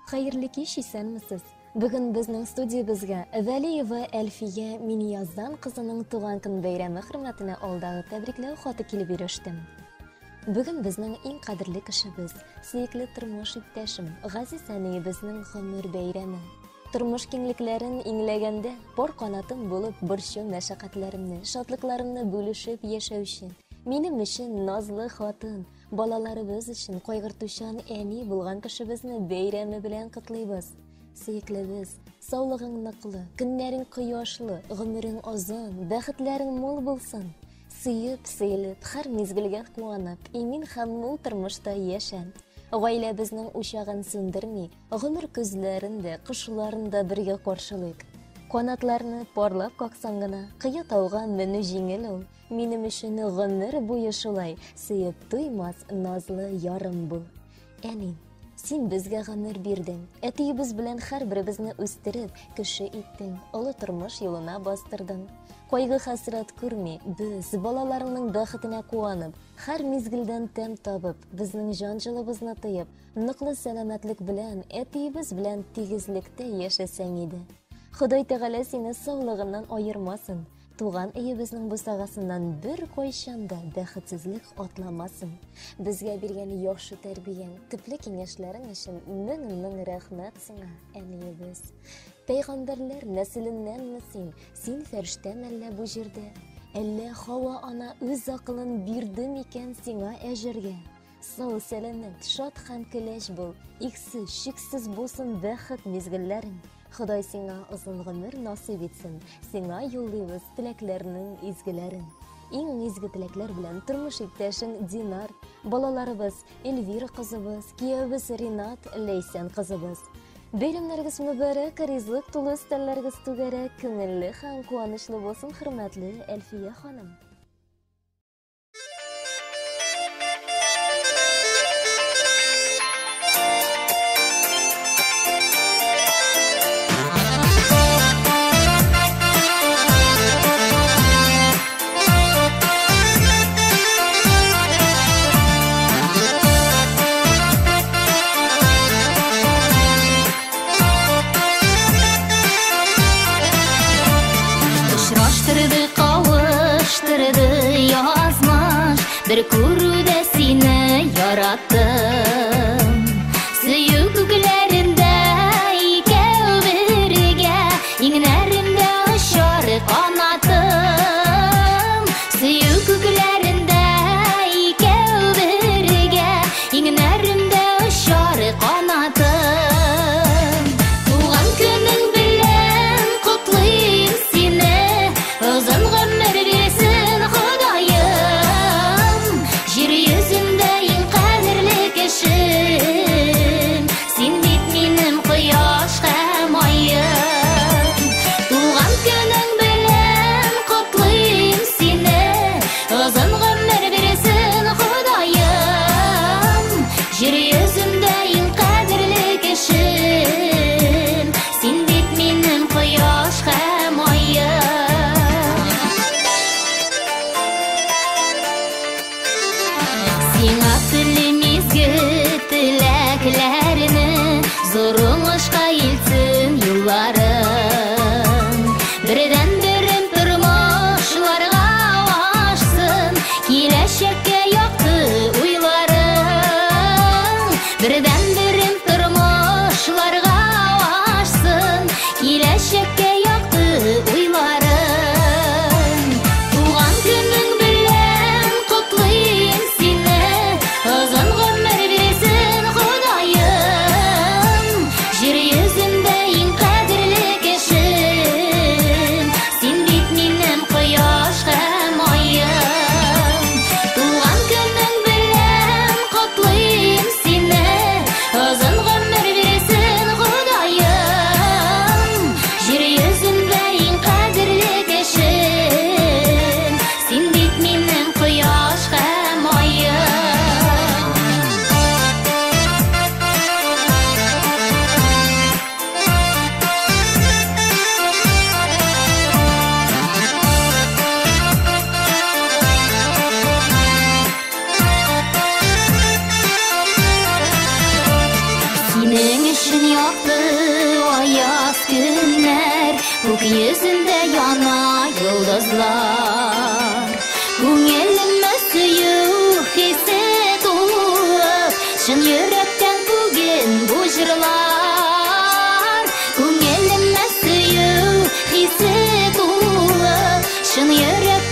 Хәерле кич, исәнмесез. Бүген безнең студиябезгә Вәлиева Әлфия Минияздан кызының туган көн бәйрәме хөрмәтенә алдагы тәбрикләү хаты килеп иреште. Бүген безнең иң кадерле кешебез, сөекле тормыш иптәшем, газиз әниебезнең гомер бәйрәме. Тормыш киңлекләрен иңләгәндә, пар канатым булып, борчу мәшәкатьләремне, шатлыкларымны бүлешеп яшәүче, минем өчен назлы хатын, балаларыбыз өчен кайгыртучан әни булган кешебезне бәйрәме белән котлыйбыз. Сөеклебез, саулыгың ныклы, көннәрең кояшлы, гомерең озын, бәхетләрең мул булсын. Сөеп, сөелеп, һәр мизгелгә куанып, имин һәм мул тормышта яшә. Гаиләбезнең учагын сүндерми, гомер көзләрен дә, кышларын да бергә каршылыйк. Канатларны парлап каксаң гына, кыя тауга менү җиңел ул. Минем өчен гомер буе шулай, сөеп туймас назлы ярым бул. Әни, син безгә гомер бирдең. Әтиебез белән һәрберебезне үстереп, кеше иттең, олы тормыш юлына бастырдың. Кайгы-хәсрәт күрми, без, балаларыңның бәхетенә куанып, һәр мизгелдән тәм табып, безнең җан җылыбызны тоеп, ныклы сәламәтлек белән, әтиебез белән тигезлектә яшәсәң иде. Ходай Тәгалә сине саулыгыннан аермасын, туган өебезнең бусагасыннан бер кайчан да бәхетсезлек атламасын. Безгә биргән яхшы тәрбияң, төпле киңәшләрең өчен мең-мең рәхмәт сиңа, әниебез. Пәйгамбәрләр нәселеннәнме син? Син фәрештә мәллә бу җирдә? Әллә Хава ана үз акылын бирде микән сиңа әҗергә? Сау, сәламәт, шат һәм көләч бул. Иксез, чиксез булсын бәхет мизгелләрең. Ходай сиңа озын гомер насыйп итсен. Сиңа юллыйбыз теләкләрнең изгеләрен. Иң изге теләкләр белән тормыш иптәшең Динар, балаларыбыз Эльвира кызыбыз, киявебез Ринат, Ләйсән кызыбыз. Бәйрәмнәрегез мөбарәк, ризык тулы өстәлләрегез түгәрәк, күңелле һәм куанычлы булсын, хөрмәтле Әлфия ханым. Очраштырды, кавыштырды язмыш, бер күрүдә сине яраттым. Сөю күкләрендә икәү бергә, иңнәремдә очар канатым. Сөю күкләрендә икәү бергә, иңнәремдә очар канатым. Туган көнең белән котлыйм сине, озын гомер бирсен Ходаем. Җир йөзендә иң кадерле кешем, син бит минем кояш һәм аем. Туган көнең белән котлыйм сине, озын гомер бирсен Ходаем. Җир йөзендә иң кадерле кешем, син бит минем кояш һәм аем. йолдызлар. Күңелемә сөю хисе тулып, чын йөрәктән бүген бу җырлар. Күңелемә сөю хисе тулып, чын йөрәктән.